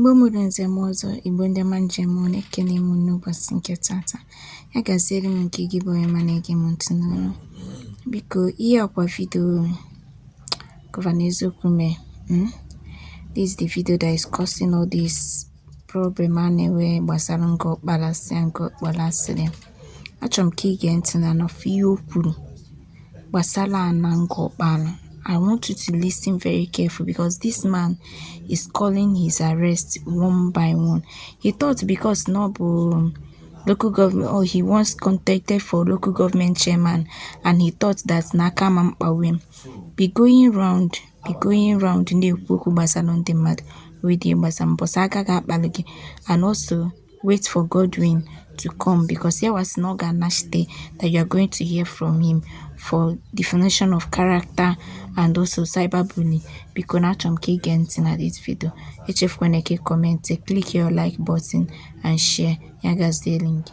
Igbo mụrụ nze mụọ ọzọ, Igbo ndị ọma njem ọnụ, ekene m unu n'ụbọchị nke tata. Ya gaziere m nke gị bụ onye ọma na-ege m ntị n'olu. Biko, ihe ọkwa video Governor Eziokwu mee. This is the video that is causing all this problem a na-enwe gbasara Ngor Okpala si Ngor Okpala sịrị. Achọrọ m ka ị gee ntị na nọfụ ihe o kwuru gbasara ana Ngor Okpala. I want you to listen very careful because this man is calling his arrest one by one. He thought because na ọ bụ local government or he once contacted for local government chairman and he thought that na aka ma mkpawe m. Be going round na-ekwu okwu gbasara ndị mmadụ with gbasara mbọsị aka ga-akpalụ gị and also wait for Godwin to come because ya wasị na ọ ga-anachite that you are going to hear from him for defamation of character and also cyberbullying. Biko na achọrọ m ka ị gee ntị na this video. Echefukwana ka ị comment, click your like button and share. Ya gaziere gị.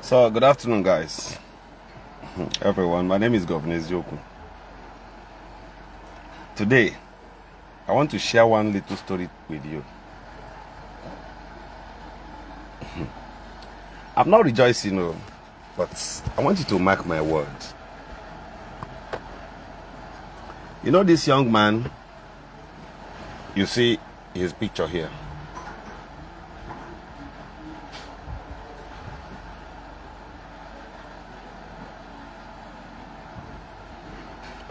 So, good afternoon, guys. Everyone, my name is Governor Eziokwu. Today, I want to share one little story with you. I'm not rejoicing, no, but I want you to mark my word. You know this young man, you see his picture here.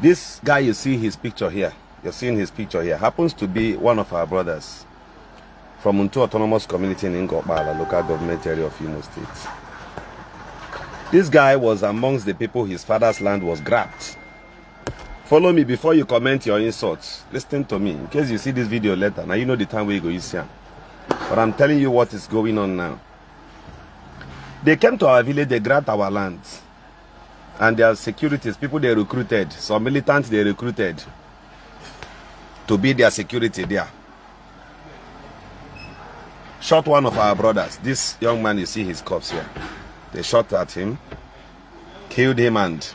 This guy you see his picture here, you're seeing his picture here, happens to be one of our brothers from Unto Autonomous Community in Ngor Okpala, local government area of Imo State. This guy was amongst the people his father's land was grabbed. Follow me before you comment your insults. Listen to me. In case you see this video later, now you know the time where you go use am. But I'm telling you what is going on now. They came to our village, they grabbed our lands. And their securities, people they recruited, some militants they recruited to be their security there. Shot one of our brothers. This young man, you see his corpse here. They shot at him, killed him, and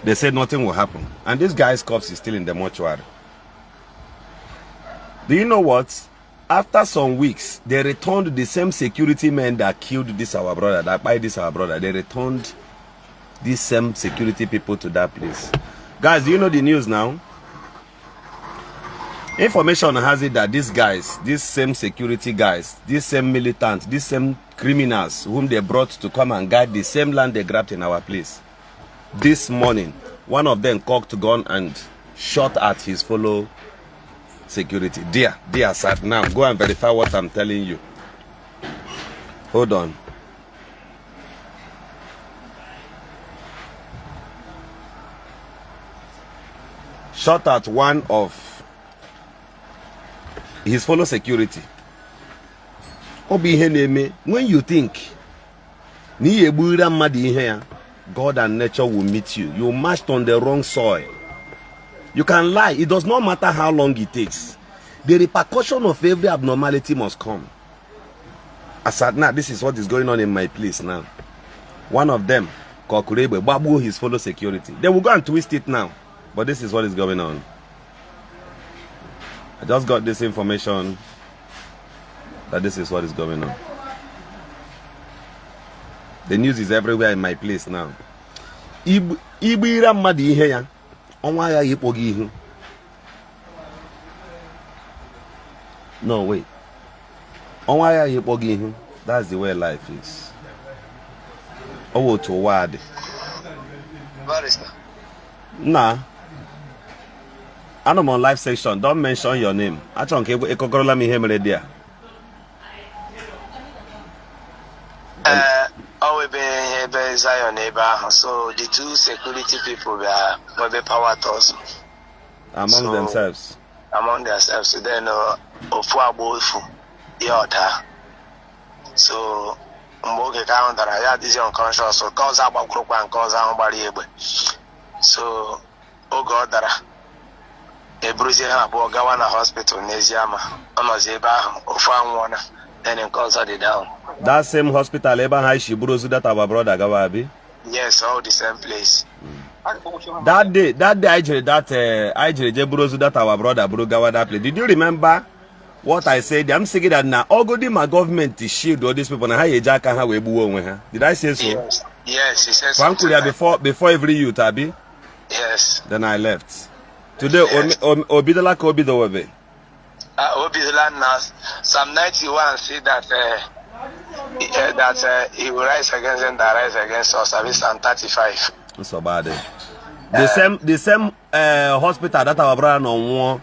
they said nothing will happen. And this guy's corpse is still in the mortuary. Do you know what? After some weeks, they returned the same security men that killed this our brother, that by this our brother. They returned these same security people to that place. Guys, do you know the news now? Information has it that these guys, these same security guys, these same militants, these same criminals whom they brought to come and guard the same land they grabbed in our place. This morning, one of them cocked gun and shot at his fellow security. Dear, dear, sir, now go and verify what I'm telling you. Hold on. Shot at one of his fellow security. Ọ bụ ihe na-eme when you think na ihe egbura mmadụ ihe ya, God and nature will meet you. You marched on the wrong soil. You can lie. It does not matter how long it takes. The repercussion of every abnormality must come. As at now, this is what is going on in my place now. One of them, Kokurebe, gbagbuo his fellow security. They will go and twist it now. But this is what is going on. I just got this information that this is what is going on. The news is everywhere in my place now. Igbira mmadụ ihe ya, ọnwa aghaghị ịkpọ gị ihu. No, wait. Ọnwa aghaghị ịkpọ gị ihu. That's the way life is. Ọ wụ otu ụwa dị. Barrister. Nna, anọ m on live section. Don't mention your name. Achọrọ m ka ịkọkọrọla m ihe mere dị a. Ee, ọ ebe ebe Zion ebe ahụ. So the two security people bịa nwebe power tussle Among themselves. Among themselves. Then ofu agba ofu ya ọda. So mgbe oge ka ahụ dara ya adịzi unconscious, nke ọzọ agbakwurukwa nke ọzọ ahụ gbara ya egbe. So oge ọ dara eburuzie ha abụọ gawa na hospital n'Eziama. Ọ nọzi ebe ahụ, ofu anwụọna, then nke ọzọ dị down. That same hospital ebe ahụ anyị si buru ozu that our brother gawa abi? Yes, all the same place. That day anyị jere that anyị jere je buru ozu that our brother buru gawa that place. Did you remember What I said, I'm saying that na ogodi ma gọọmenti shield all these people na ha ga-eji aka ha wee gbuwe onwe ha. Did I say so? Yes, he said Kwa m kwuru ya something like before every youth, abi? Yes. Then I left. Today, Yes. o bidola ka o bidowebe? Obidola na Psalm 91 say that he will rise against them that rise against us. Abi Psalm 35. Nsogbu adị. The same hospital that our brother nọ nwụọ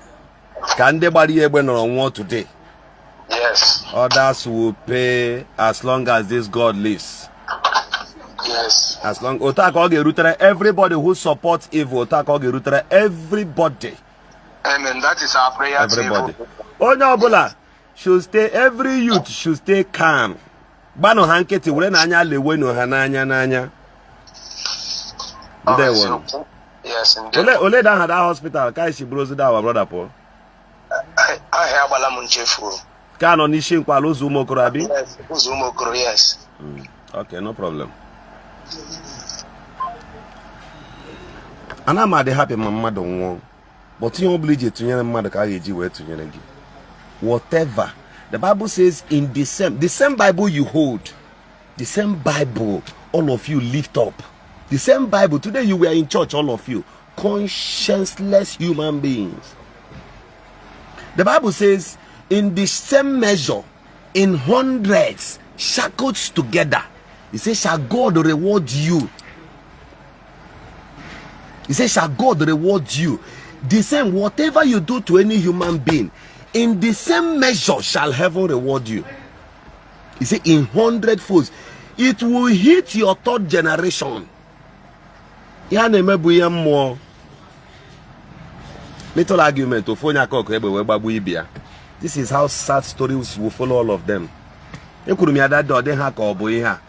ka ndị gbara ya egbe nọrọ nwụọ today. Yes. Others will pay as long as this God lives. Yes. As long otu a ka ọ ga-erutere everybody who supports evil, otu a ka ọ ga-erutere everybody. Amen. That is our prayer to Everybody. evil. Onye ọbụla should stay, every youth should stay calm. Gbanụ ha nkịtị were n'anya lewenụ ha n'anya n'anya. Ndewo. Yes, Ole ndewo. ole da aha that hospital ka esi bụrụ ozu da our brother pụọ? Ahịa agbala m nchefu. Ka nọ n'isi nkwala ụzọ ụmụ okorobịa? Yes. Ụzọ ụmụ okoro, yes. Okay, no problem. Ana m adị happy ma mmadụ nwụọ, but ihe ọ bụla iji tụnyere mmadụ ka a ga-eji wee tụnyere gị. Whatever the Bible says, in the same Bible you hold, the same Bible all of you lift up, the same Bible today you were in church, all of you conscienceless human beings. The Bible says, in the same measure, in hundreds shackled together, he says, shall God reward you. He says, shall God reward you. The same, whatever you do to any human being, in the same measure shall heaven reward you. He said, in hundred folds. It will hit your third generation. Ya na-eme bụ ihe mmụọ. Little argument, ofu onye aka ọkụ egbe wee gbagbuo ibe ya. This is how sad stories will follow all of them. Ekwuru m ya dada, ọ dị ha ka ọ bụ ihe a.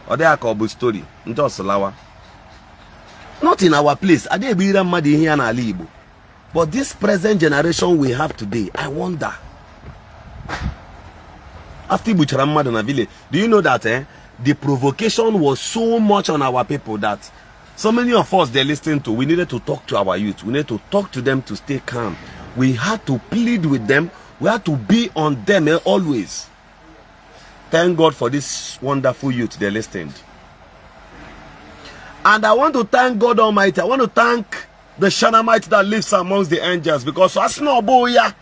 Ọ dị ha ka ọ bụ story. Ndị ọsụlawa. Not in our place. Adịghị egbirira mmadụ ihe ya n'ala Igbo. But this present generation we have today, I wonder. After igbuchara mmadụ na village, do you know that the provocation was so much on our people that so many of us they listening to, we needed to talk to our youth. We need to talk to them to stay calm. We had to plead with them. We had to be on them always. Thank God for this wonderful youth they listened. And I want to thank God Almighty. I want to thank the Shanamite that lives amongst the angels, because as no boya,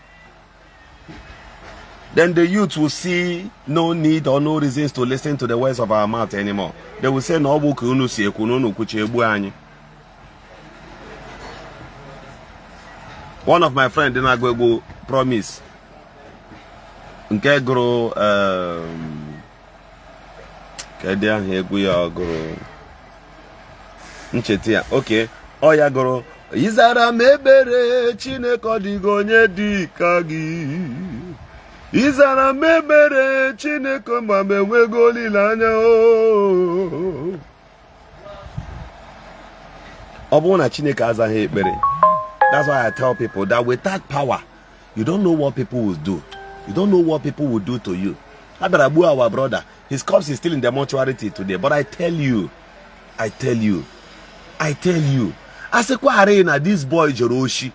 then the youth will see no need or no reasons to listen to the words of our mouth anymore. They will say, "No, ọ bụ ka unu si ekwu na unu kwuchi egbu anyị." One of my friend na-agụ egwu Promise nke gụrụ kedu aha egwu ya ọ gụrụ ncheta ya, okay, ọ ya gụrụ ịzara m ebere Chineke, ọ dịghị onye dị ka gị, ịzara m ebere Chineke ma m enweghị olileanya o. Ọ bụrụ na Chineke azaghị ekpere. That's why I tell people that without power, you don't know what people will do. You don't know what people will do to you. A bịara gbuo our brother. His corpse is still in the mortuary till today. But I tell you, I tell you, I tell you, asịkwarị na this boy jere oshi,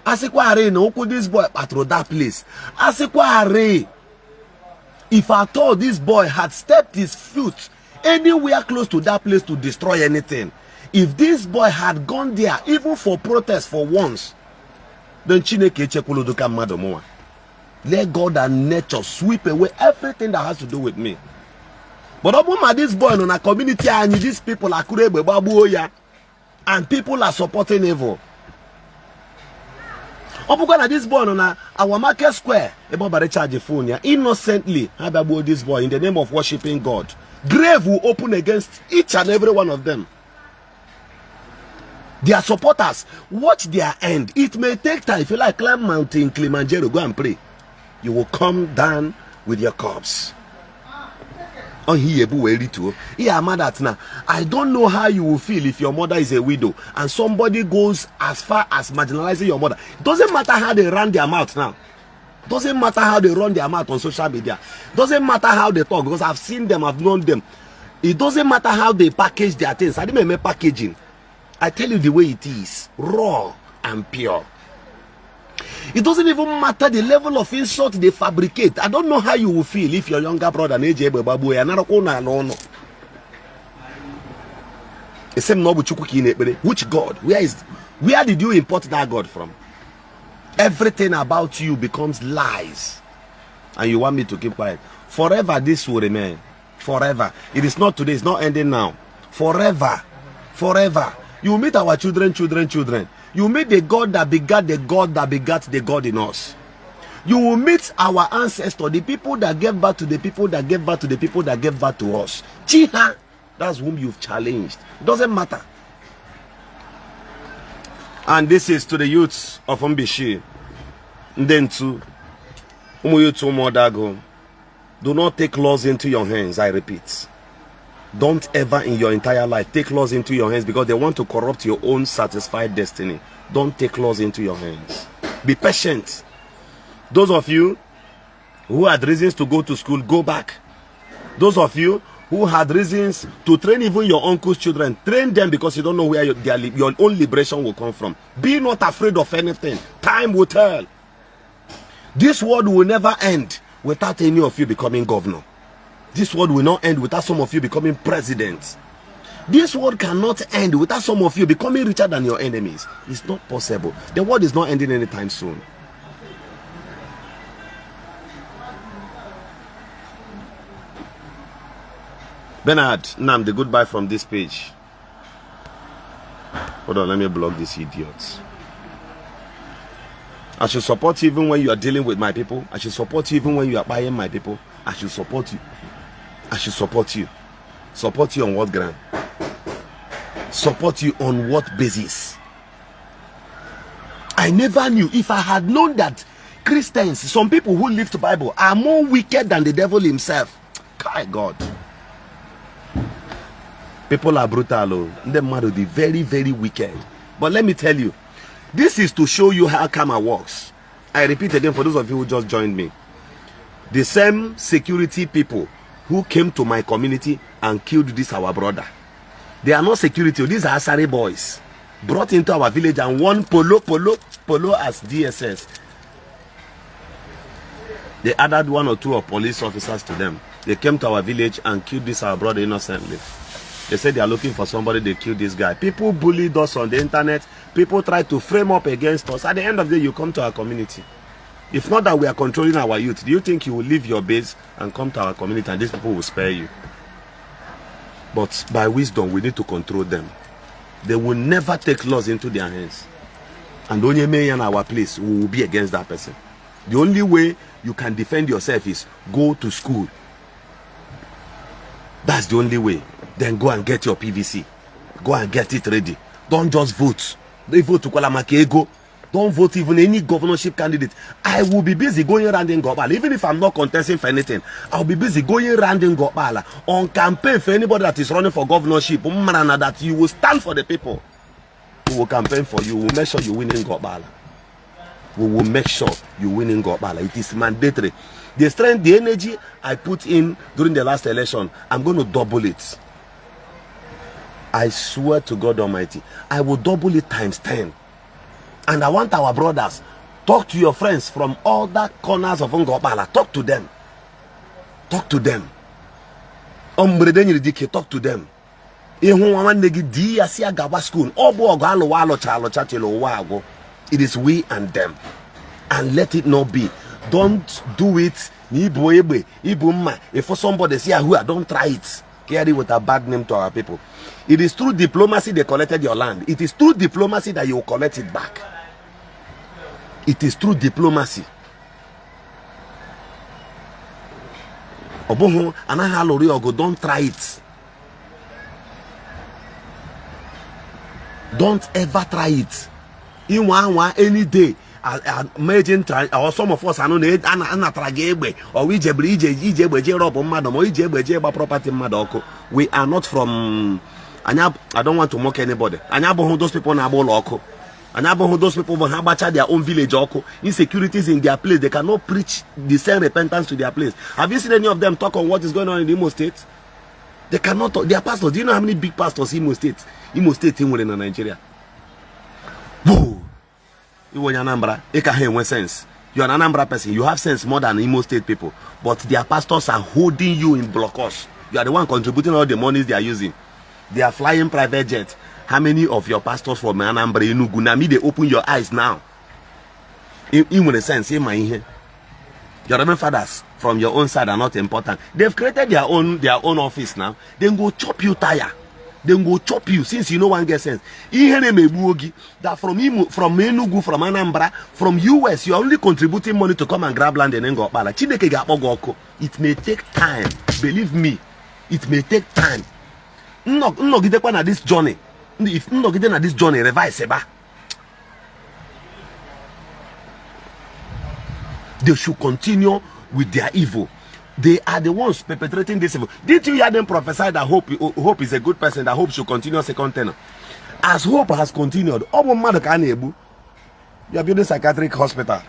asịkwarị na ụkwụ this boy kpatụrụ that place, asịkwarị if at all this boy had stepped his foot anywhere close to that place to destroy anything, if this boy had gone there even for protest for once, then Chineke echekwala udo mmadụ mụnwa. Let God and nature sweep away everything that has to do with me. But ọ bụrụ ma this boy nọ na community anyị, these people akụrụ egbe gbagbuo ya, and people are supporting evil. Ọ bụkwa na this boy nọ na our market square ebe ọ bara charge phone ya innocently, ha bịa gbuo this boy in the name of worshiping God, grave will open against each and every one of them. Their supporters, watch their end. It may take time. If you like, climb Mountain Kilimanjaro, go and pray. You will come down with your corpse. On here, yeah, I'm that now. I don't know how you will feel if your mother is a widow and somebody goes as far as marginalizing your mother. Doesn't matter how they run their mouth now. Doesn't matter how they run their mouth on social media. Doesn't matter how they talk, because I've seen them, I've known them. It doesn't matter how they package their things. I didn't make packaging. I tell you the way it is, raw and pure. It doesn't even matter the level of insult they fabricate. I don't know how you will feel if your younger brother na-eji egbe gbagbuo ya narakwa ụnụ ala ụnụ. Esi m na ọ bụ Chukwu ka ị na-ekpere. Which God? Where did you import that God from? Everything about you becomes lies. And you want me to keep quiet. Forever this will remain. Forever. It is not today. It's not ending now. Forever. Forever. You meet our children, children, children. You meet the God that begat the God that begat the God in us. You will meet our ancestors, the people that gave birth to the people that gave birth to the people that gave birth to us. Chi ha, that's whom you've challenged. It doesn't matter. And this is to the youths of Mbishi, Ndị Ntu, ụmụ youth Ụmụọdagụ. Do not take laws into your hands, I repeat. Don't ever in your entire life take laws into your hands because they want to corrupt your own satisfied destiny. Don't take laws into your hands. Be patient. Those of you who had reasons to go to school, go back. Those of you who had reasons to train even your uncle's children, train them because you don't know where your own liberation will come from. Be not afraid of anything. Time will tell. This world will never end without any of you becoming governor. This world will not end without some of you becoming president. This world cannot end without some of you becoming richer than your enemies. It's not possible. The world is not ending anytime soon. Bernard, Nnamdi, goodbye from this page. Hold on, let me block these idiots. I should support you even when you are dealing with my people. I should support you even when you are buying my people. I should support you. I should support you. Support you on what ground? Support you on what basis? I never knew. If I had known that Christians, some people who live the Bible, are more wicked than the devil himself. My God. People are brutal. Oh. Ndị mmadụ dị very, very wicked. But let me tell you, this is to show you how karma works. I repeat again for those of you who just joined me. The same security people who came to my community and killed this our brother. They are not security. These are Asari boys brought into our village and one polo, polo, polo as DSS. They added one or two of police officers to them. They came to our village and killed this our brother innocently. They said they are looking for somebody. They killed this guy. People bullied us on the internet. People tried to frame up against us. At the end of the day, you come to our community. If not that we are controlling our youth, do you think you will leave your base and come to our community and these people will spare you? But by wisdom, we need to control them. They will never take laws into their hands. And onye mee ya na our place, we will be against that person. The only way you can defend yourself is go to school. That's the only way. Then go and get your PVC. Go and get it ready. Don't just vote. Don't vote kwala maka ego. Don't vote even any governorship candidate. I will be busy going around in Ngor Okpala. Even if I'm not contesting for anything, I'll be busy going around in Ngor Okpala on campaign for anybody that is running for governorship. Mmarana that you will stand for the people. We will campaign for you. We will make sure you win in Ngor Okpala. We will make sure you win in Ngor Okpala. It is mandatory. The strength, the energy I put in during the last election, I'm going to double it. I swear to God Almighty, I will double it times 10. And I want our brothers, talk to your friends from all the corners of Ngor Okpala. Talk to them. Talk to them. Mberede nyere dike, talk to them. Ịhụ nwa nwanne gị di ya si agawa school. Ọ bụ ọgụ alụwa alụcha alụcha till ụwa agwụ. It is we and them. And let it not be. Don't do it. Na ibu egbe, ibu mma. If for somebody see who, don't try it. Carry with a bad name to our people. It is through diplomacy they collected your land. It is through diplomacy that you will collect it back. It is through diplomacy. Ọ bụghị anaghị alụrụ ọgụ, don't try it. Don't ever try it. Ịnwa anwa any day imagine try or some of us anụ na anatara gị egbe or ijebere ije ije egbe jee rob mmadụ ma ije egbe jee gba property mmadụ ọkụ. We are not from anyị. I don't want to mock anybody. Anyị abụghị those people na-agba ụlọ ọkụ. Anyị abụghị those people bụ ha gbacha their own village ọkụ. Insecurities in their place, they cannot preach the same repentance to their place. Have you seen any of them talk on what is going on in Imo State? They cannot talk. Their pastors, do you know how many big pastors Imo State nwere na Nigeria? Whoa. Ị wụ onye Anambra, ị ka ha enwe sense. You are an Anambra person, you have sense more than Imo State people, but their pastors are holding you in blockhouse. You are the one contributing all the monies they are using. They are flying private jet. How many of your pastors from Anambra, Enugu, na me dey open your eyes now? Ị nwere sense, ị ma ihe. Your reverend fathers from your own side are not important. They've created their own office now. Dem go chop you tire. Dem go chop you since you no wan get sense. Ihe na-emegbuo gị that from Imo, from Enugu, from Anambra, from US, you are only contributing money to come and grab land in Ngor Okpala. Chineke ga-akpọ gị ọkụ. It may take time, believe me, it may take time. Nnọgidekwa na this journey, if nnọgide na this journey, revise ba. They should continue with their evil. They are the ones perpetrating this evil. Did you hear them prophesy that Hope is a good person, that Hope should continue second tenure? As Hope has continued, ọ bụ mmadụ ka a na-egbu. You are building psychiatric hospital.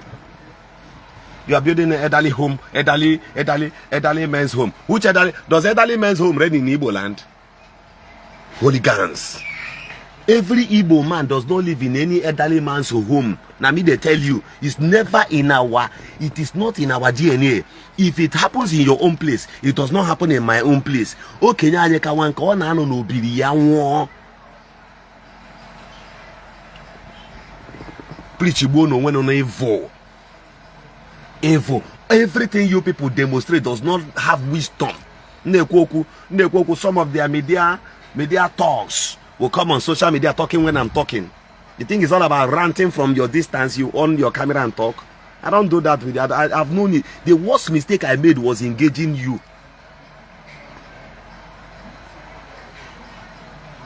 You are building an elderly home, elderly men's home. Which elderly does elderly men's home reign in Igbo land? Hooligans. Every Igbo man does not live in any elderly man's home. Na me dey tell you, it's never in our, it is not in our DNA. If it happens in your own place, it does not happen in my own place. Okenye anyị ka nwa nke ọ na-anọ n'obiri ya nwụọ. Preach gbuo n'onwe nọ n'evil. Evil. Everything you people demonstrate does not have wisdom. Na-ekwu okwu, na-ekwu okwu, some of their media talks will come on social media talking when I'm talking. The thing is all about ranting from your distance. You on your camera and talk. I don't do that with that. I've known it. The worst mistake I made was engaging you.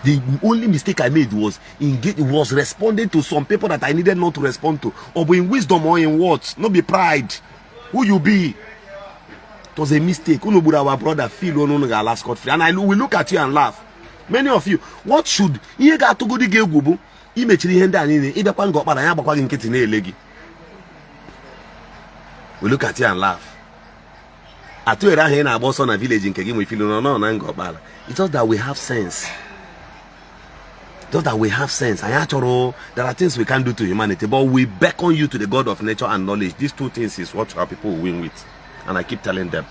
The only mistake I made was engage, was responding to some people that I needed not to respond to. Or in wisdom or in words, not be pride. Who you be? It was a mistake. Unu gburu our brother feel unu ga-ala scot free. And I will look at you and laugh. Many of you, what should ihe ga-atụgodi gị egwu bụ imechiri ihe ndị a niile ịbịakwa Ngor Okpala ya agbakwa gị nkịtị na-ele gị. We look at you and laugh. Atụghere ahụ ị na-agba ọsọ na village nke gị nwe filu nọ nọ na Ngor Okpala. It's just that we have sense. Just that we have sense. Anyị achọrọ, there are things we can't do to humanity, but we beckon you to the God of nature and knowledge. These two things is what our people will win with. And I keep telling them,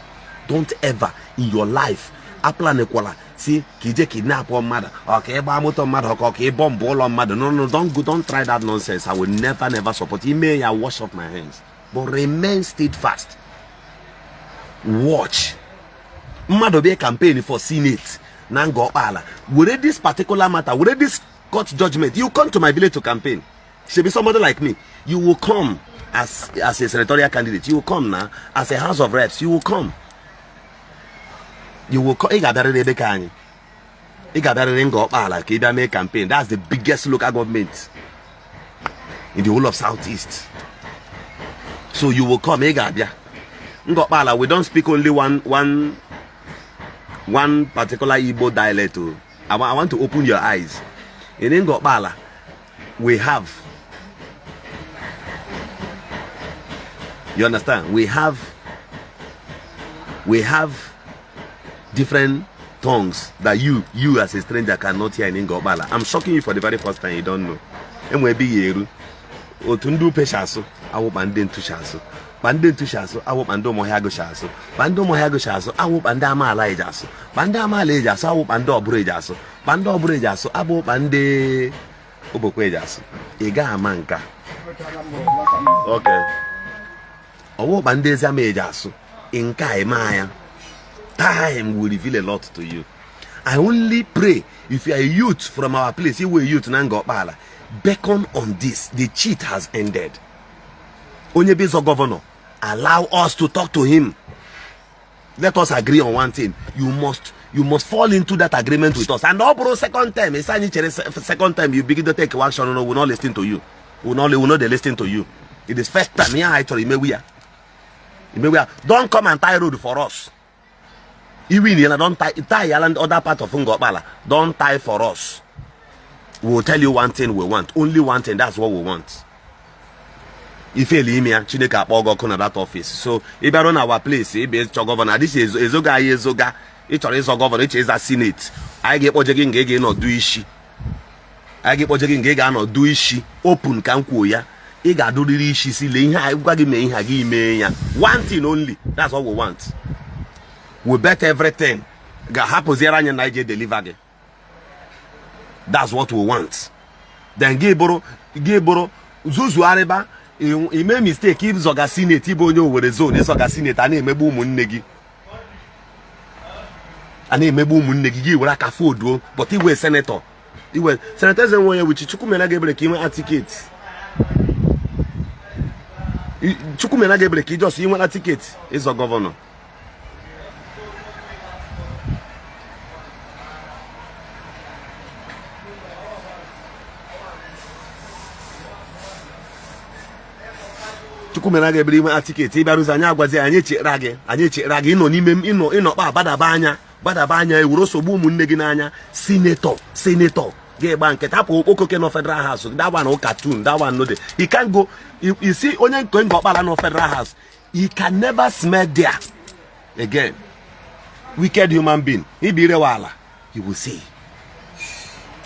don't ever in your life aplanekwala si ka ije kidnap mmadụ ọ ka ịgba moto mmadụ ọ ka ị bọmbụ ụlọ mmadụ. No, no, don't go, don't try that nonsense. I will never, never support. Ime ya, wash off my hands. But remain steadfast. Watch. Mmadụ bịa campaign for Senate na Ngor Okpala, were this particular matter, were this court judgment, you come to my village to campaign. Should be somebody like me. You will come as a senatorial candidate. You will come now as a House of Reps. You will come. You will come. Ị ga-abịarịrị ebe ka anyị. Ị ga-abịarịrị Ngor Okpala ka ị bịa mee campaign. That's the biggest local government in the whole of Southeast. So you will come. Ị ga-abịa. Ngor Okpala, we don't speak only one particular Igbo dialect. Oh. I want to open your eyes. In Ngor Okpala, we have, you understand? We have different tongues that you as a stranger cannot hear in Ngor Okpala. I'm shocking you for the very first time. You don't know. Enwe ebe ya eru. Otu ndị upe si asụ awụkpa ndị ntụchi asụ, kpa ndị ntụchi asụ awụkpa ndị ụmụahịa gụchi asụ, kpa ndị ụmụahịa gụchi asụ awụkpa ndị amaala eji asụ, kpa ndị amaala eji asụ awụkpa ndị ọbụrụ eji asụ, kpa ndị ọbụrụ eji asụ abụkpa ndị obokwe eji asụ. Ị gaghị ama nke a. Okay. Ọwụkpa ndị eziama eji asụ nke a eme anya. Time will reveal a lot to you. I only pray if you are a youth from our place, you were youth na Ngor Okpala, beckon on this. The cheat has ended. Onye be ịzọ governor, allow us to talk to him. Let us agree on one thing. You must fall into that agreement with us. And ọ bụrụ second term, ịsị anyị chere second term, you begin to take action. No, we will not listen to you. We will not listen to you. It is first time. Ihe anyị chọrọ imewu ya. Imewu ya. Don't come and tie road for us. Iwin ya, don't tie ya other part of Ngor Okpala. Don't tie for us. We will tell you one thing we want. Only one thing. That's what we want. Ifeli ime ya, Chineke akpọ gị ọkụ na that office. So ị bịaruo na our place, ị bịa ịchọ governor, adịghị ezoga anyị ezoga. Ị chọrọ ịzọ governor, ịchọ ịza senate, anyị ga-ekpoje gị nga ị ga-enọdụ isi. Anyị ga-ekpoje gị nga ị ga-anọdụ isi open ka m kwuo ya. Ị ga-adụrịrị isi si lee ihe a gwa gị mee ihe a gị mee ya. One thing only, that's all we want. We bet everything. Ga-ahapụziere anyị na ije deliver gị. That's what we want. Then gị bụrụ gị bụrụ zuzugharịba ime mistake ịzọga senate ịbụ onye Owerri zone ịzọga senate a na-emegbu ụmụnne gị a na-emegbu ụmụnne gị gị were aka foduo but iwe senator iwe senator eze nwe onye wuchi chukwu mere gị ebere ka ị nwee ticket chukwu mere gị ebere ka ị just ị nweta ticket ịzọ governor. Chukwu mere gị ebere inwe ticket ịbịarụzi anyị agwazi anyị echere gị anyị echere gị ịnọ n'ime ịnọ ịnọkpa gbadaba anya gbadaba anya ewere sogbu ụmụnne gị n'anya senator senator ga-egba nkịta hapụ okpokoke nọ federal house that one cartoon that one no dey he can go you see onye nke Ngor Okpala nọ federal house he can never smell there again. Wicked human being ibi irewa ala you will see.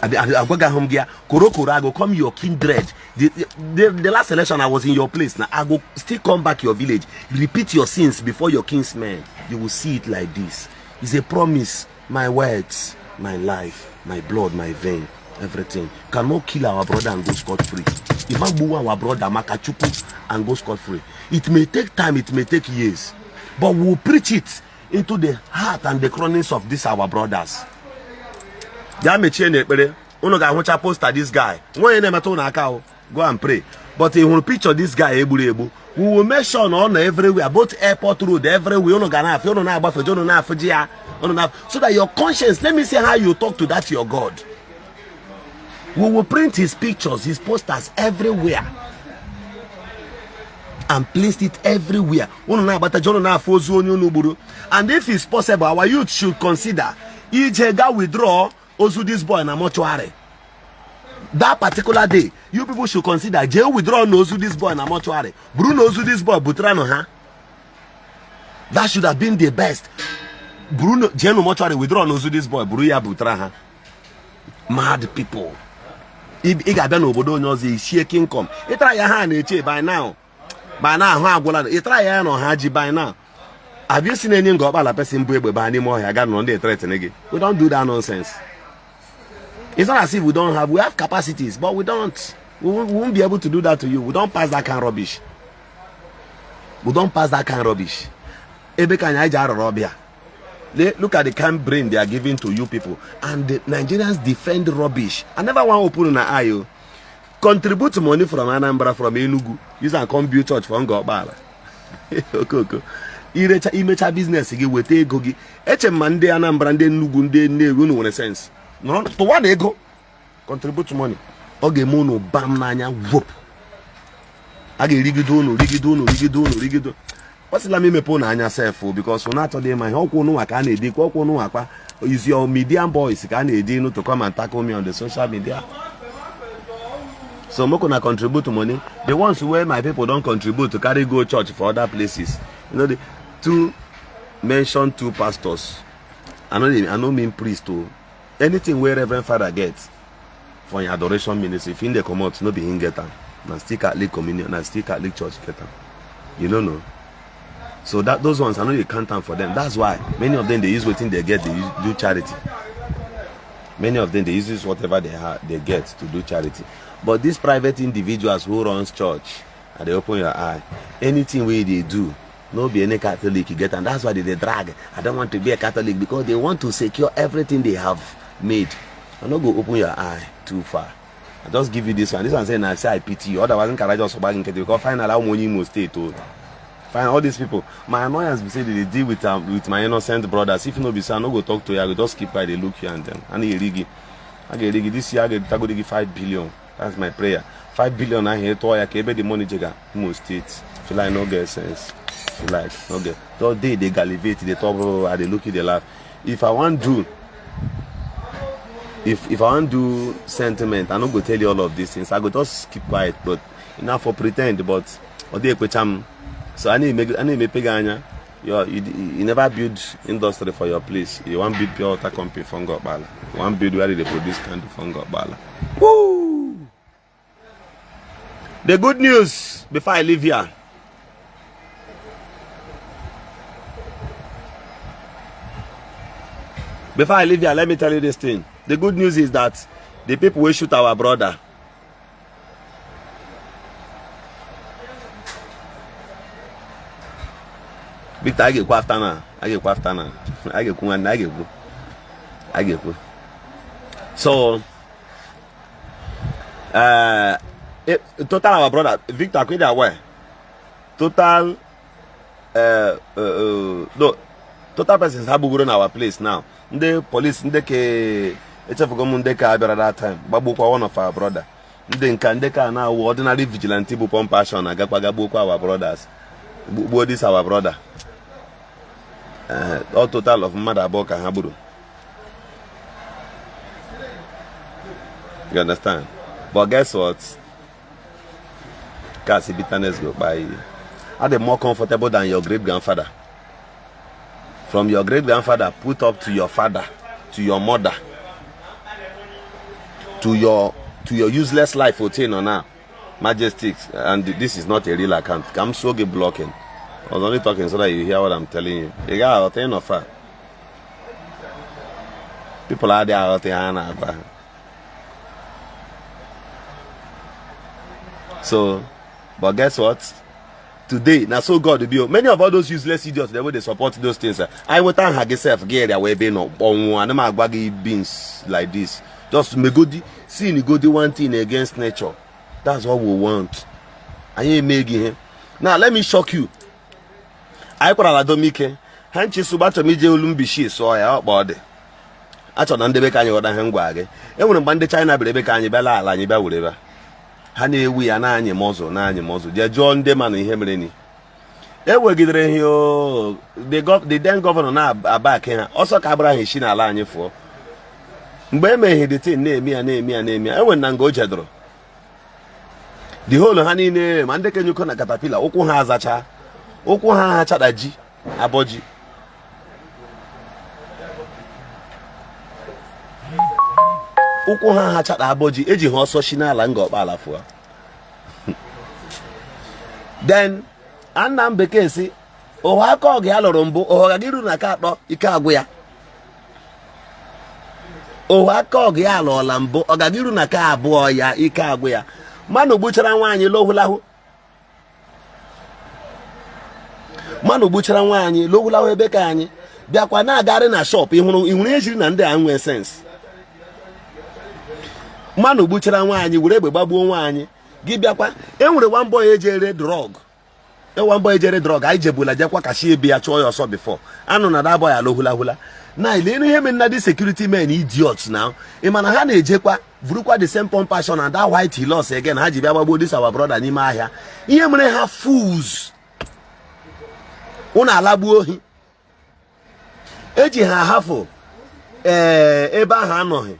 Agwagaghị m gị ya korokoro I go come your kindred. The last election I was in your place na I go still come back your village, repeat your sins before your kinsmen. You will see it like this. It's a promise. My words, my life, my blood, my vein, everything. Cannot kill our brother and go scot free. If I gbuwa our brother maka Chukwu and go scot free, it may take time, it may take years, but we'll preach it into the heart and the chronics of these our brothers. Ya mechie n'ekpere unu ga-ahụcha poster this guy nwa onye na-emetụ unu aka o go and pray but ị hụrụ picture this guy egburu egbu we will make sure na ọ nọ everywhere, both airport road everywhere. Unu ga na-afụ unu na-agbafeje unu na-afụji ya unu na so that your conscience, let me see how you talk to that your God. We will print his pictures, his posters everywhere and place it everywhere. Unu na-agbataje unu na-afụ ozu onye unu gburu. And if it's possible, our youth should consider ije ga withdraw ozu this boy na mortuary that particular day. You people should consider jee withdraw na ozu this boy na mortuary, buru na ozu this boy butere nụ ha. That should have been the best. Buru jee na mortuary withdraw na ozu this boy buru ya butere ha. Mad people. Ị ga-abịa n'obodo onye ọzọ ichie kingdom ịtara ya ha na-eche by now, by now ahụ agwụla ịtara ya na ọha ji by now. Have you seen any Ngor Okpala person bụ egbe baa n'ime ọhịa ga nọ ndị threaten gị? We don't do that nonsense. It's not as if we don't have, we have capacities, but we don't, we won't be able to do that to you. We don't pass that kind of rubbish. We don't pass that kind of rubbish. Ebe ka anyị ji arọrọ ọbịa. Look at the kind brain they are giving to you people, and the Nigerians defend rubbish. I never want open na eye o. Contribute money from Anambra, from Enugu, use and come build church for Ngor Okpala. Okoko irecha imecha business gị weta ego gị. Eche m ma ndị Anambra, ndị Enugu, ndị Nnewi unu nwere sense nọrọ tụwa na ego contribute money. Ọ ga-eme unu bam n'anya wop. A ga-erigide unu rigide unu rigide unu rigide. Ọ sịla m imepe unu anya sef because unu achọghị ịma ihe ọkwụ unu ka a na-edi kwa ọkwụ unu akpa is your media boys ka a na-edi inu to come and tackle me on the social media. So make una contribute money. The ones wey my people don contribute to carry go church for other places, you know, the two mention two pastors. I no mean priest o. Anything wey Reverend Father get for him adoration ministry, if him dey comot, no be him get am. Na still Catholic communion, na still Catholic church get am. You no know. So that those ones, I no dey count am for them. That's why many of them dey use wetin they get, dey use do charity. Many of them dey use whatever they have, they get to do charity. But these private individuals who runs church, and they open your eye, anything wey they do, no be any Catholic you get, and that's why they dey drag. I don't want to be a Catholic because they want to secure everything they have made. I no go open your eye too far. I just give you this one. This one say na say I pity you. Otherwise, nka just gbag nkịtị because finally I'm onye Imo State o. Fine, all these people. My annoyance be say they dey deal with my innocent brothers. If no be so, I no go talk to you. I go just keep quiet, dey look you and them. A na-eri gị. A ga-eri gị. This year, a ga-etagodi gị 5 billion. That's my prayer. 5 billion ahụ ịtụọ ya ka ebe the money jega Imo State. Feel like no get sense. Feel like no get. All day they gallivate, they talk, blah, blah, blah, they look you, they laugh. If I want do, if I want do sentiment, I no go tell you all of these things. I go just keep quiet, but enough for pretend. But ọ dị ekwecha m. So I na-emepe gị anya. You never build industry for your place. You wan build pure water company for Ngor Okpala. You wan build where they produce candle for Ngor Okpala. Woo! The good news before I leave here, before I leave here, let me tell you this thing. The good news is that the people will shoot our brother. Victor, I ga-ekwu after now. I ga-ekwu after now. I ga-ekwu nwanne, I ga-ekwu. I ga-ekwu. So, total our brother, Victor, are you aware? Total, no, total persons ha gbugburu na our place now. Ndị police, ndị ke echefugo m ndị ka abịara that time, gbagbukwa one of our brother. Ndị nka ndị ka na-awụ ordinary vigilante bụ pump action agakwa gagbuokwa our brothers. Gbuo this our brother. All total of mmadụ abụọ ka ha gburu. You understand? But guess what? Kasi bitterness go by. Are they more comfortable than your great grandfather? From your great grandfather put up to your father, to your mother, to your useless life ote nọ now. Majestic, and this is not a real account. Ka m so gị blocking. I was only talking so that you hear what I'm telling you. Ị gaghị aghọta ịnọ fa. People adịghị aghọta ihe a na-agwa ha. So, but guess what? Today, na so God be. Many of all those useless idiots, they wey dey support those things. I weta nha gị sef gị area wee ebe ị nọ kpọnwụọ. Ana m agwa gị beans like this. Just megodi sin godi one thing against nature. That's what we want. Anyị eme gị ihe. Now let me shock you. Anyị kwarala domike. Ha nchi sụgba achọrọ m ije olu mbishi sụọ ya ọkpa ọ dị. Achọrọ na ndebe ka anyị ghọta ihe m gwa gị. E nwere mgbe ndị China bịara ebe ka anyị bịala ala anyị bịa were ebe a. Ha na-ewu ya na-anyị mọzụ na-anyị mọzụ jee jụọ ndị ma na ihe mere ni e wegidere ha oo, the then governor na-aba ake ha ọsọ ka agbara ha esi n'ala anyị fụọ mgbe e meghe the thing na-eme ya na-eme ya na-eme ya enwere na nga o jedoro the whole ha niile ma ndị kenyuko na katapila ụkwụ ha azacha ụkwụ ha ha chada ji abọ ji ụkwụ ha ha chada abọ ji eji ha ọsọ shi n'ala nga ọkpala fụọ. Then anna m bekee si ụwa aka ọgụ ya lụrụ mbụ ụwa gị ruru na aka atọ ike agwụ ya ụwa aka ọgụ ya alụọla mbụ ọ gaghị iru na aka abụọ ya ike agwụ ya. Mmanụ gbuchara nwaanyị lohulahụ mmanụ gbuchara nwaanyị lohulahụ ebe ka anyị bịakwa na-agarị na shop ịhụrụ ịhụrụ ihe jiri na ndị a nwee sense. Mmanụ gbuchara nwaanyị were egbe gbagbuo nwaanyị gị bịakwa e nwere one boy eji ere drug one boy ejere drug anyị jebula jekwa kashi ebe ya chụọ ya ọsọ before anụ na that boy alohulahula na ilenu ihe mere na dị security men idiots now. Ị ma na ha na-ejekwa vurukwa the same pump action and that white Hilux again ha ji bịa gbagbuo this our brother n'ime ahịa. Ihe mere ha fools ụnụ alagbuo ohi eji ha ahafụ ee ebe ahụ anọghị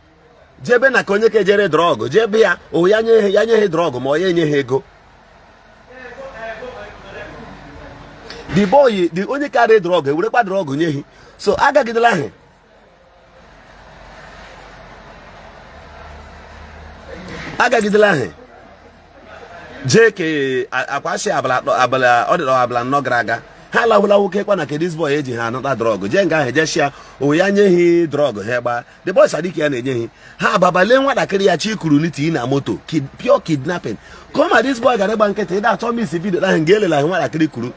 jebe na ka onye ka ejere drug jebe ya o ya nye ya nye ha drug ma ọ ya enye ha ego. The boy the onye karị drug ewerekwa drug nye ha so agagidela ha agagidela ha jee ke akwashi abala abala ọ dịrọ abala nnọ gara aga ha alahụla nwoke kwa na ke this boy eji ha anata drug jee nga ahụ jeshia o ya nye ha drug ha gbaa the boy sadiki ya na-enye ha ha ababale nwatakịrị ya chi kuru n'iti na moto pure kidnapping kọma this boy gara ịgba nkịtị ịda achọ miss video ahụ nga elela ahụ nwatakịrị kuru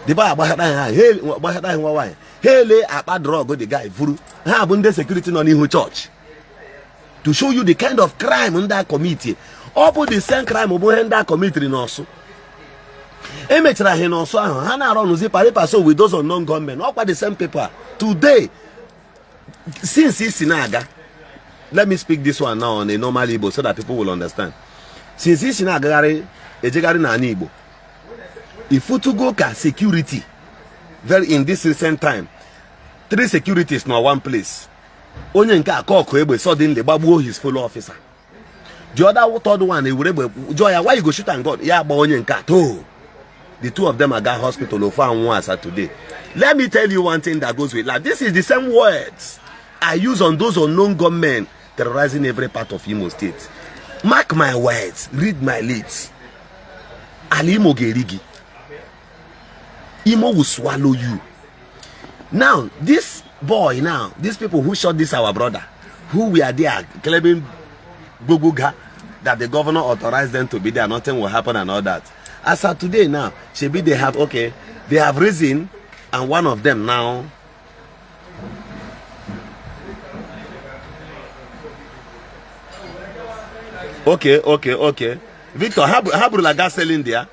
the boy agbaghata ha agbaghata ha nwa nwaanyị ha ele akpa drug the guy vuru ha bụ ndị security nọ n'ihu chọọchị to show you the kind of crime ndị a commit. Ọ bụ the same crime bụ ihe ndị a commitiri n'Ọsụ emechara ha n'Ọsụ ahụ ha na-arụ ọnụzi pari passu with those unknown gunmen ọkwa the same people today. Since isi na-aga, let me speak this one now on a normal Igbo so that people will understand. Since isi na-agagharị ejegharị n'ala Igbo ifutugo ka security very in this recent time three securities nọ one place onye nke aka ọkụ egbe suddenly gbagbuo his fellow officer. The other third one ewere egbe jụọ ya why you go shoot and God ya agba onye nke atọ. The two of them aga hospital ofu anwụ asa today. Let me tell you one thing that goes with life. This is the same words I use on those unknown gunmen terrorizing every part of Imo State. Mark my words, read my lips. Ala Imo ga-eri gị. Imo will swallow you. Now, this boy now, these people who shot this our brother, who were there claiming Gbogboga, that the governor authorized them to be there, nothing will happen and all that. As of today now, shebi they have, okay, they have risen, and one of them now okay. Victor, ha burula gas selling there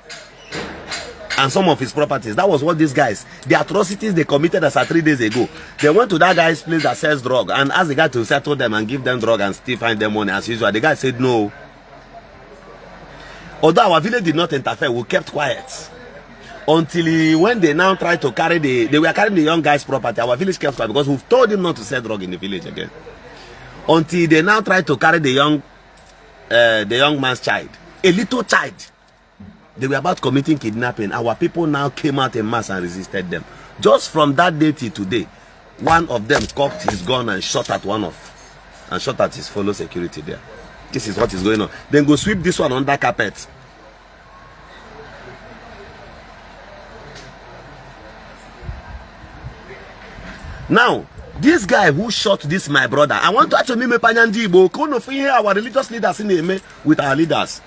and some of his properties. That was what these guys, the atrocities they committed as at 3 days ago. They went to that guy's place that sells drug and asked the guy to settle them and give them drug and still find them money as usual. The guy said no. Although our village did not interfere, we kept quiet. Until when they now tried to carry the, they were carrying the young guy's property, our village kept quiet because we've told him not to sell drug in the village again. Until they now tried to carry the young man's child, a little child. They were about committing kidnapping. Our people now came out in mass and resisted them. Just from that day till today, one of them cocked his gun and shot at one of, and shot at his fellow security there. This is what is going on. Then go sweep this one under carpet. Now, this guy who shot this my brother, I want to actually mepe anya ndị Igbo ka unu fụ ihe our religious leaders na-eme with our leaders.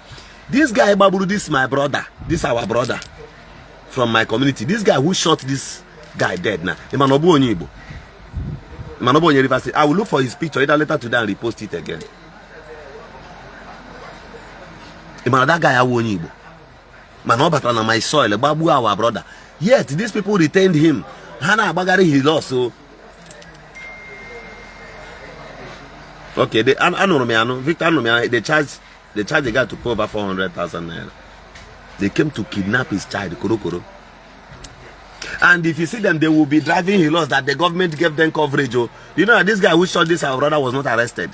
This guy gbagburu this my brother, this our brother from my community. This guy who shot this guy dead now. Ị ma na ọ bụ onye Igbo. Ị ma na ọ bụ onye Rivers State. I will look for his picture either later today and repost it again. Ị ma na that guy awụ onye Igbo. Mana ọ batara na my soil gbagbuo our brother. Yet these people retained him. Ha na-agbagharị Hilux o. Okay, they, anụrụ m ya anụ, Victor, anụrụ m ya. They charge the guy to pay over 400,000 naira. They came to kidnap his child, Koro Koro. And if you see them, they will be driving Hilux that the government gave them coverage. Oh, you know that this guy who shot this our brother was not arrested.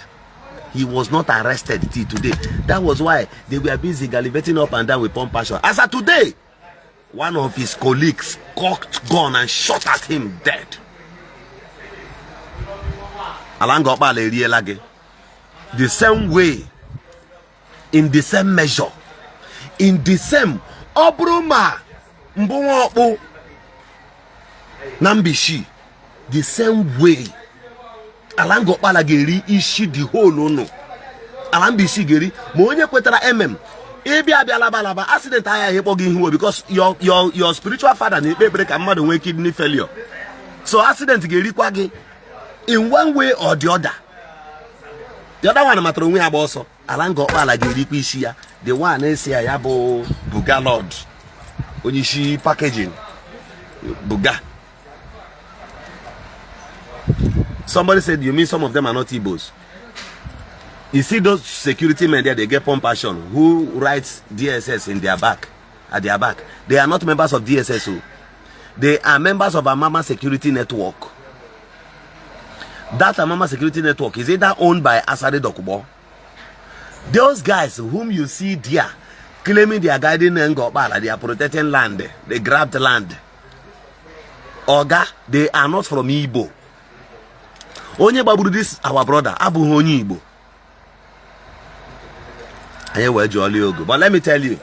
He was not arrested till today. That was why they were busy gallivanting up and down with pump action. As of today, one of his colleagues cocked gun and shot at him dead. Ala Ngor Okpala eriela gị. The same way, in the same measure, in the same, ọ bụrụ ma mbụ nwa ọkpụ na Mbishi, the same way, ala Ngor Okpala ga-eri isi the whole unu. Ala Mbishi ga-eri ma onye kwetara ịbịa abịa laba laba accident aghaghị ịkpọ gị ihu, because your spiritual father na-ekpe ekpere ka mmadụ nwee kidney failure, so accident ga-erikwa gị in one way or the other. The other one matara onwe ya gba ọsọ. Ala Ngor Okpala ga-erikwa isi ya. The one na-esi ya, ya bụ Buga Lord, onye isi packaging Buga. Somebody said, "You mean some of them are not Igbos?" You see those security men there, they get pump action, who writes DSS in their back, at their back. They are not members of DSS. Oh. They are members of Amama Security Network. That Amama Security Network is either owned by Asari Dokubo. Those guys whom you see there claiming they are guiding Ngor Okpala, they are protecting land, they grabbed land. Oga, they are not from Igbo. Onye gbagburu this our brother abụghị onye Igbo. Anyị wee jụọla ya ogo. But let me tell you,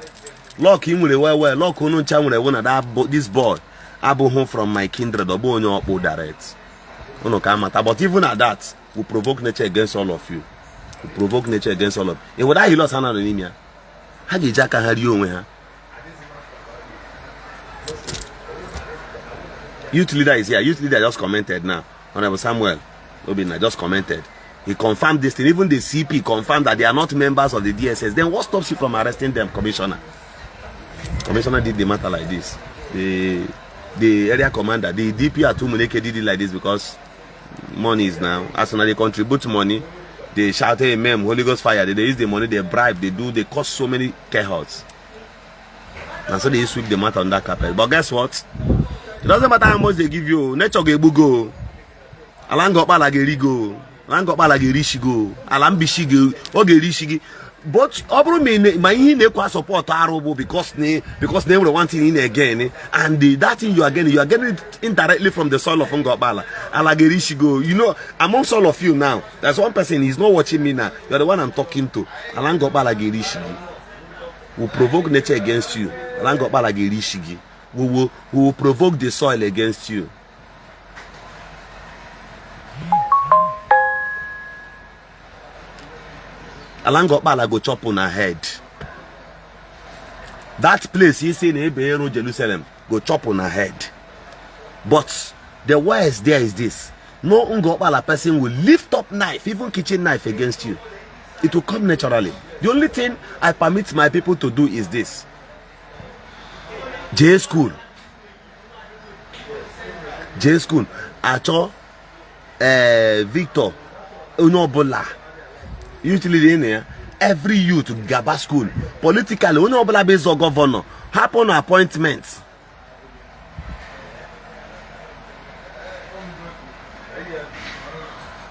luck ị nwere well well, luck unu ncha nwere wụ na that this boy abụghị from my kindred, ọ bụ onye ọkpụ direct. Unu ka amata, but even at that, we provoke nature against all of you. We provoke nature against all of you. Weda Hilux ha nọ n'ime ya, ha ga-eji aka ha rie onwe ha. Youth leader is here. Youth leader just commented now. Honorable Samuel Obinna just commented. He confirmed this thing. Even the CP confirmed that they are not members of the DSS. Then what stops you from arresting them, Commissioner? Commissioner did the matter like this. The area commander, the DP at Umuneke did it like this because money is now. As soon as they contribute money, they shout, "Amen, Holy Ghost fire." They use the money, they bribe, they do, they cause so many chaos. And so they sweep the matter under carpet. But guess what? It doesn't matter how much they give you. Nature ga-egbu go. Ala Ngor Okpala ga-eri go. Ala Ngor Okpala ga-eri isi go. Ala Mbishi ga ọ ga-eri isi gị. But ọ bụrụ ma ihe ị na-ekwa support arụ bụ because na enwere one thing ị na-again, and that thing you are getting, you are getting it indirectly from the soil of Ngokpala. Ala ga-eri isi go. You know, amongst all of you now, there's one person, he's not watching me now. You are the one I'm talking to. Ala Ngokpala ga-eri isi gị. Will provoke nature against you. Ala Ngokpala ga-eri isi gị. We will provoke the soil against you. Ala Ngokpala go chop una head. That place he say na ebe ero Jerusalem go chop una head. But the worst there is this: no Ngokpala person will lift up knife, even kitchen knife, against you. It will come naturally. The only thing I permit my people to do is this: J school, J school achọ Victor, onye ọbụla youth leader na ya, every youth gaba school. Politically, onye ọbụla bụ ịzọ governor, hapụ na appointment.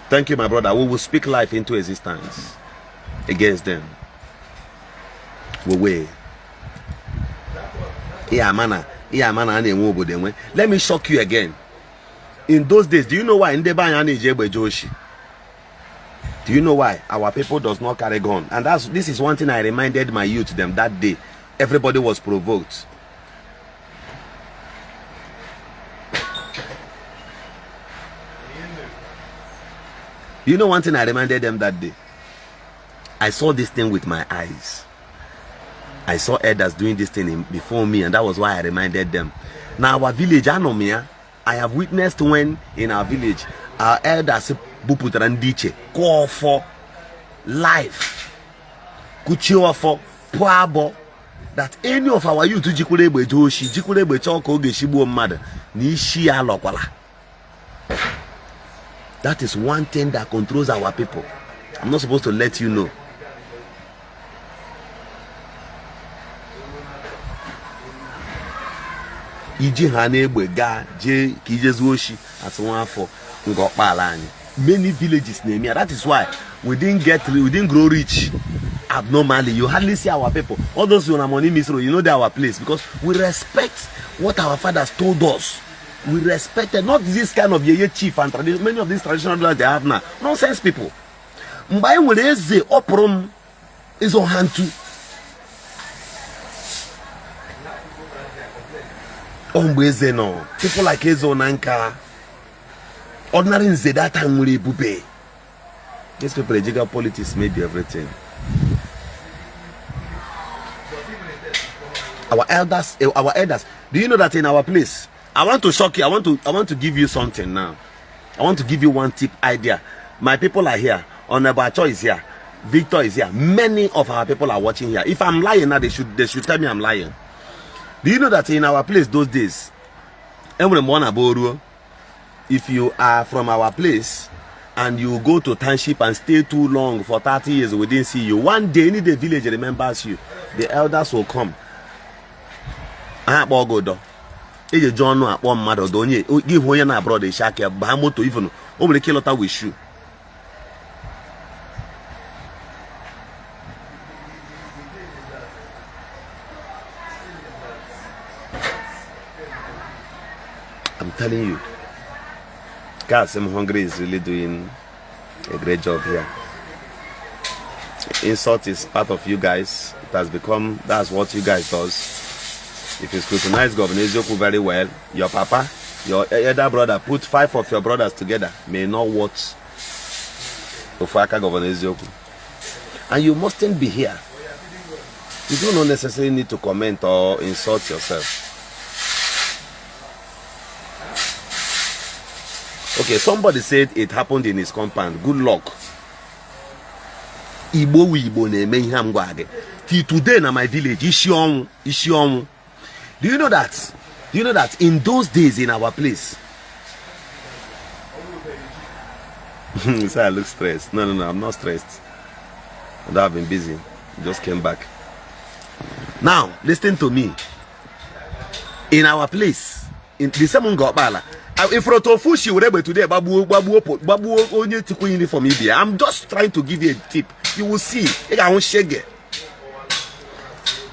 Thank you, my brother. We will speak life into existence against them. We will. Ihe ama na ihe ama na a na-enwe obodo enwe. Let me shock you again. In those days, do you know why ndị be anyị a na-eji egbe je oshi? Do you know why our people does not carry gun? And that's this is one thing I reminded my youth them that day. Everybody was provoked. You know one thing I reminded them that day? I saw this thing with my eyes. I saw elders doing this thing before me, and that was why I reminded them. Now, our village, Anomia, I have witnessed when in our village, our elders bupụtara ndị iche kụọ ọfọ life, kuchie ọfọ, pụọ abọ, that any of our youth jikwara egbe jee oshi, jikwara egbe chọọ ka ọ ga-esi gbuo mmadụ, na isi ya alọkwala. That is one thing that controls our people. I'm not supposed to let you know. Iji ha na-egbe gaa jee ka ije zuo oshi asị nwa afọ nga ọkpala anyị. Many villages na-eme ya. That is why we didn't grow rich abnormally. You hardly see our people, all those who na money misro, you know, they our place, because we respect what our fathers told us. We respected not this kind of yeye chief and tradition. Many of these traditional leaders they have now, nonsense people. Mgbe anyị nwere eze ọpụrụ m ịzụ ha ntu ọ mgbe eze nọ, people like eze na nka ordinary nze that time nwere ebube. These people ejiga politics maybe everything. Our elders, our elders, do you know that in our place, I want to shock you. I want to give you something now. I want to give you one tip idea. My people are here. Honorable Acho is here. Victor is here. Many of our people are watching here. If I'm lying now, they should tell me I'm lying. Do you know that in our place those days, enwere mgbe ọ na-abụ ruo, if you are from our place and you go to township and stay too long, for 30 years we didn't see you, one day, any day village remembers you, the elders will come, ha akpọ gị ụdọ eji eji ọnụ akpọ mmadụ ụdọ, onye gị hụ onye na abroad eshi aka baa moto, even o nwere ike ịlọta with shoe. I'm telling you, guys, I'm hungry is really doing a great job here. Insult is part of you guys. It has become, that's what you guys does. If you scrutinize Governor Ezioku very well, your papa, your elder brother, put five of your brothers together, may not watch Ofuaka Governor Ezioku. And you mustn't be here. You do not necessarily need to comment or insult yourself. Okay, somebody said it happened in his compound. Good luck. Igbo wu Igbo na-eme ihe m gwa gị. Till today na my village, isi ọnwụ, isi ọnwụ. Do you know that? Do you know that in those days in our place? Say I look stressed. No, I'm not stressed. Although I've been busy. Just came back. Now, listen to me. In our place, in the same Ngokpala, Ifuru otu ofu shi were egbe today gbagbuo gbagbuo gbagbuo onye tikwu uniform ibe ya. I'm just trying to give you a tip. You will see. Ị ga-ahụ shege.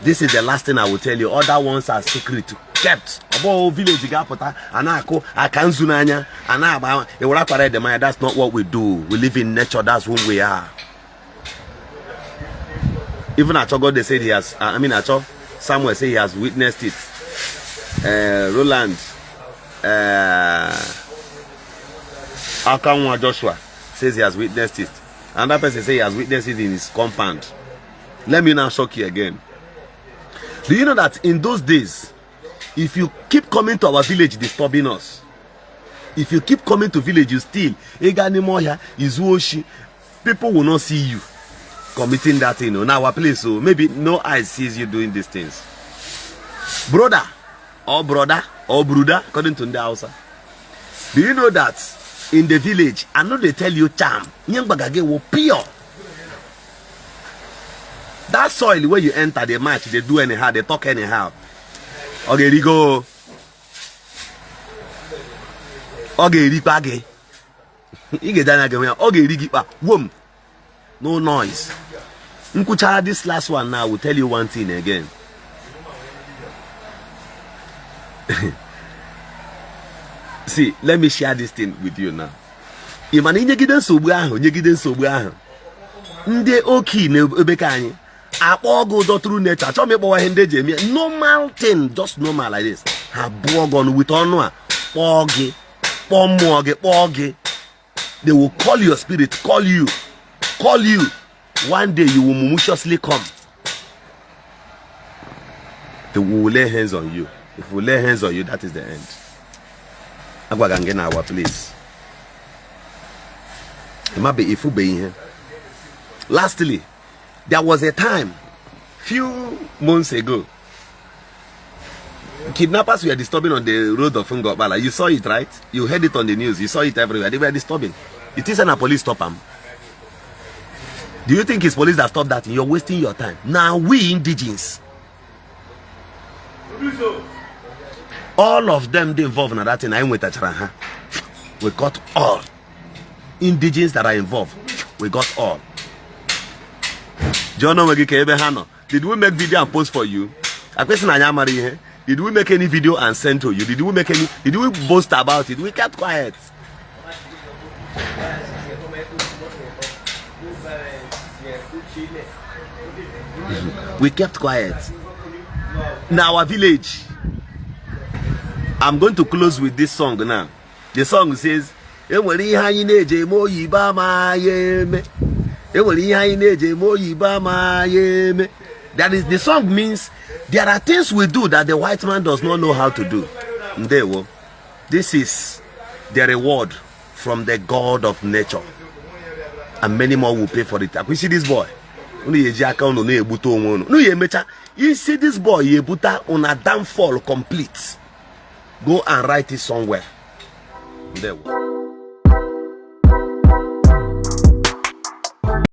This is the last thing I will tell you. Other ones are secret kept. Ọ bụghị village ga-apụta a na-akụ aka nzu n'anya a na-agba ewere akwara edemanya. That's not what we do. We live in nature. That's who we are. Even Achogo, they said he has, I mean, Acho Samuel say he has witnessed it. Roland Akanwa Joshua says he has witnessed it. Another person say he has witnessed it in his compound. Let me now shock you again. Do you know that in those days, if you keep coming to our village disturbing us, if you keep coming to village, you steal, ị gaa n'ime ọhịa, izu oshi, people will not see you committing that thing. In our place, so maybe no eye sees you doing these things. Brother or brother or bruda, according to ndị Hausa. Do you know that in the village, I know they tell you charm, ihe mgbaga gị wụ pure. That soil where you enter, they match, they do anyhow, they talk anyhow. Ọ ga-erigo. Ọ ga-erikpa gị. Ị ga-eji anya gị hụ ya. Ọ ga-eri gị kpa. Wom. No noise. Nkwuchara this last one now, I will tell you one thing again. See, let me share this thing with you now. Ị ma na inyegide nsogbu ahụ nyegide nsogbu ahụ ndị oki na ebe ka anyị akpọ gị ụdọ through nature. Achọghị m ịkpọwa ihe ndị eji eme normal thing, just normal like this. Ha bụọ gị ọnụ with ọnụ a kpọọ gị kpọọ mmụọ gị kpọọ gị. They will call your spirit, call you, call you. One day you will mumutiously come. They will lay hands on you. If we lay hands on you, that is the end. Agwaga gị na our place. Ịmabe ifube ihe. Lastly, there was a time few months ago, kidnappers were disturbing on the road of Ngokpala. You saw it, right? You heard it on the news. You saw it everywhere. They were disturbing. It is a police stop them. Do you think it's police that stopped that? You're wasting your time. Now we indigenes, all of them they involved in that thing. I nwetachara ha. We got all indigenes that are involved. We got all. Jụọ onwe gị ka ebe ha nọ. Did we make video and post for you? Akwesị na anyị amara ihe. Did we make any video and send to you? Did we make any? Did we boast about it? We kept quiet. We kept quiet. In our village, I'm going to close with this song now. The song says, enwere ihe anyị na-eji eme oyibo amaghị eme. Enwere ihe anyị na-eji eme oyibo amaghị eme. That is, the song means there are things we do that the white man does not know how to do. Ndewo. This is the reward from the God of nature. And many more will pay for it. You see this boy? Unu ya eji aka unu na-egbute onwe unu. Unu ya emecha isi this boy ya ebuta una downfall complete. Go and write it somewhere. Ndewo.